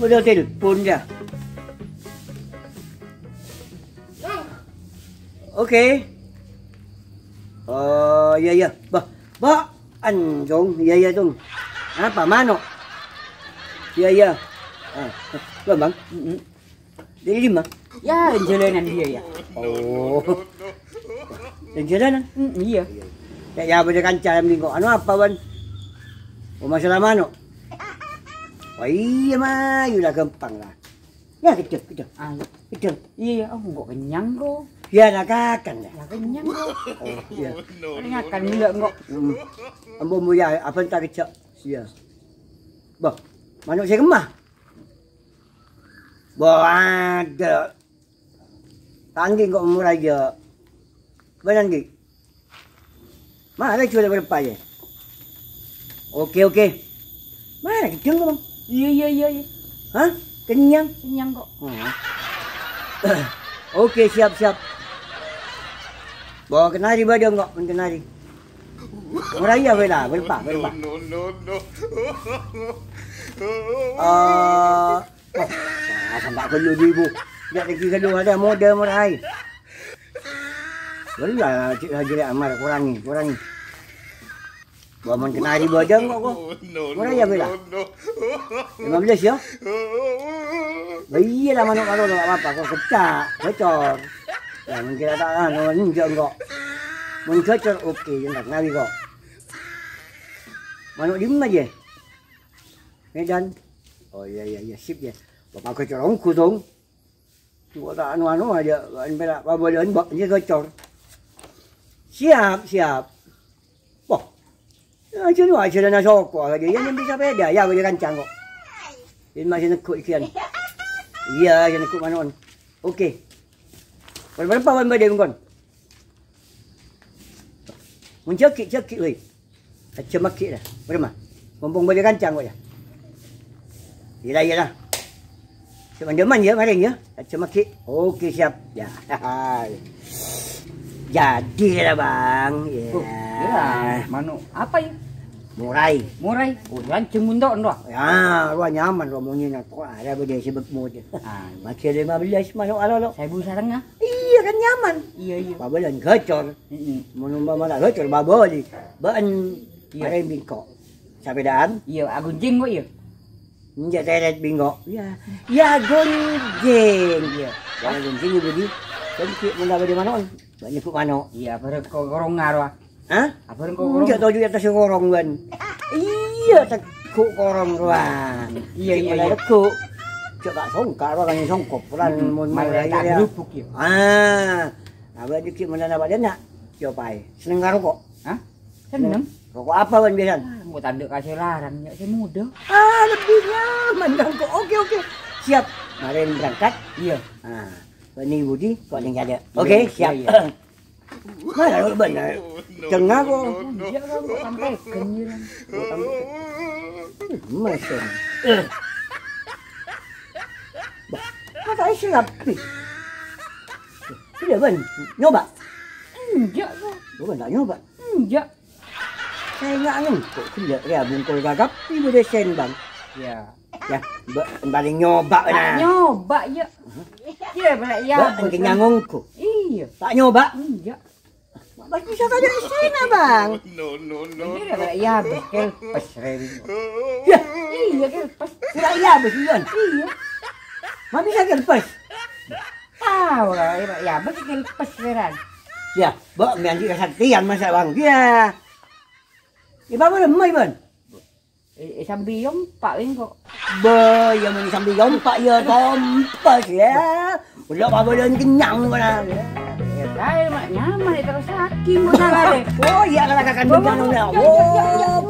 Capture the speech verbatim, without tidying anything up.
Bâdâ telpon, yâ. Oke. Oh, iyâ, iyâ. Bâh, bâh, anjong. Iyâ, iyâ, Tong. Apa, mano'? Iyâ, iyâ. Ah, Bang. Mm-mm. Dâri dimma? Yâ, jhâlânan iyâ, yâ. Oh. Jhâlânan? Mm, iyâ. Yâ, yâ, bâdâ kanca minggu. Anu apa, Bân? Oh, masalah mano'? Oh, iyâ, mayu la ghâmpang la. Yâ, keddhâ, keddhâ. Ah, keddhâ. Iyâ, iyâ. Oh, engko' kennyang, kok. Yâ, la kakan, yâ. La kennyang, kok. Oh, iyâ. Paling akan gula, engko'. Hmm. Ambo, ambo, yâ, apa entar kejjhâ'? Iyâ. Bâh, mano' sè kemma? Bâh, adâ'. Ta' ènggi engko' mora iyâ. Bâ'na ènggi? Mara jhuwâl bârâmpa, yâ? Oke, oke. Mara, keddhâ, Bang? Iyâ, iyâ, iyâ, iyâ. Hah? Kennyang? Kennyang, kok. Oh. Oke, siap, siap. Bâ, kennari bâdâ, kok, mon kennari. Mora iyâ, bâ'na, bârâmpa, bârâmpa. Eh, Oh, nah, sampa' ghâllu, Bu. Jhâ' laghi ghâllu, ada modâ morai. Ghâllu, cè' rajâ lè' amar, kurangi, kurangi. Bâ, mon kennari bâdâ engko', kok. Morai iyâ, bâ'na? Lima belas, yâ? Bâ, iyâ la, mano' karo, ta' apa-apa, kok, kecca', bocor. Yâ, mon kèra ta' anu, enjâ' engko'. Mon gocor, oke, yâ, entar ngawi, kok. Mano' dimma, jâ? Medan. Oh, iyâ, iyâ, iyâ, sip, yâ. Bâ, pagocor ongghu, Tong. Engko' ta' anu-anu ajâ, bâ'na pèra' pabâlân, bâ', iyâ gocor. Siap, siap. Wah. Yâ, ajâ nu, ajâ na soko, ajâ, yâ, nyambi sapèda, yâ, bâdâ kancang, kok. Ini masih neggu' ikian. Iyâ, sè neggu' mano'en. Oke. Bârâmpa bân bâdâ, bengkon? Mon jhâghi', jhâghi', wèy. Ajjhâ' maghi', la. Bârâmma? Mompong bâdâ kancang, kok, yâ? Iyâ la, iyâ la. Sè man-jhâman, yâ, marèng, yâ. Ajjhâ' maghi'. Oke, siap. Yâ. Jadi la, Bang. Yâ. Oh, iyâ. Mano' apa, yâ? Morai. Morai. Oh, lanjhâng monto', ndo. Yâ, rowa nyaman, rowa monyèna. Kok ada bâdâ sè bek model. Ah, masih lima belas mano' alolo. Saèbu satengnga. Iyâ, kan nyaman. Iyâ, iyâ. Pabâlân gocor. Heeh. Mon umpama ta' gocor, babâli. Bâ'en. Iyâ. Marèng bengko'. Sapèdaan? Iyâ, agonjheng kok, iyâ. Enjâ' tèrèt bengko'. Iyâ. Iyâ, agonjheng. Iyâ. Yâ, agonjheng, iyâ, Budi. Kan cè' mon ta' bâdâ mano'en. Bâ'en neggu' mano'. Iyâ, bârâ' ko-, korong ngaro, ah. Hah? Apa engko' korong? Enjâ' toju' è attas korong, bân. Iyâ, teggu' korong rowa. Iyâ, iyâ, iyâ. Teggu'. Cè' ta' songka' rowa kan songkop. Polan mon malah ta' iyâ. Gerubuk, yâ. Ah. Apa dikit mana apa dia nak? Coba aja. Seneng karo roko'? Hah? Seneng. Roko' apa, bân, biasa? Ah, engko' tanduk kasih larang, ya, sing muda. Ah, lebih nyaman, kan, kok. Oke, oke. Siap. Mari berangkat. Iyâ. Ah, bâ'en Budi, kok ning ada. Oke, iyâ, siap. Iyâ. Mana lu bener? Tengah kok. Iya, kan, kok sampai genyiran. Kok sampai. Mesen. Eh. Bah, masa isi rapi? Sudah, Bân. Nyoba? Enggak, kok. Lu kan tak nyoba? Enggak. Saya nggak nengkok. Sudah, ya, bungkul gagap, ibu desen, Bang. Ya. Ya, mbak, paling nyoba, nah. Nyoba, ya. Iya, Pak, ya. Mbak, kenyang ngongko. Iya. Tak nyoba? Iya. Mbak, bisa saja di sini, Bang. No, no, no. Iya, Pak, ya, bes kelpes, Ren. Ya. Iya, kelpes. Tidak, iya, bes, Iwan. Iya. Mbak, bisa kelpes. Tahu lah, ya, Pak, ya, bes kelpes, Ren. Ya, Mbak, nanti kesaktian, masa, Bang? Ya. Ya, Bang, boleh, Bang. Eh, eh, sambi yompa' engko'. Bâ, ya, mon sambi yompa', ya, tompes, ya. Udah pabâlân kennyang, mana. Ya, kae, Mak, nyaman, ya, terus saking, kok, salah, deh. Oh, iya, kalau kakan kennyang, ya. Oh.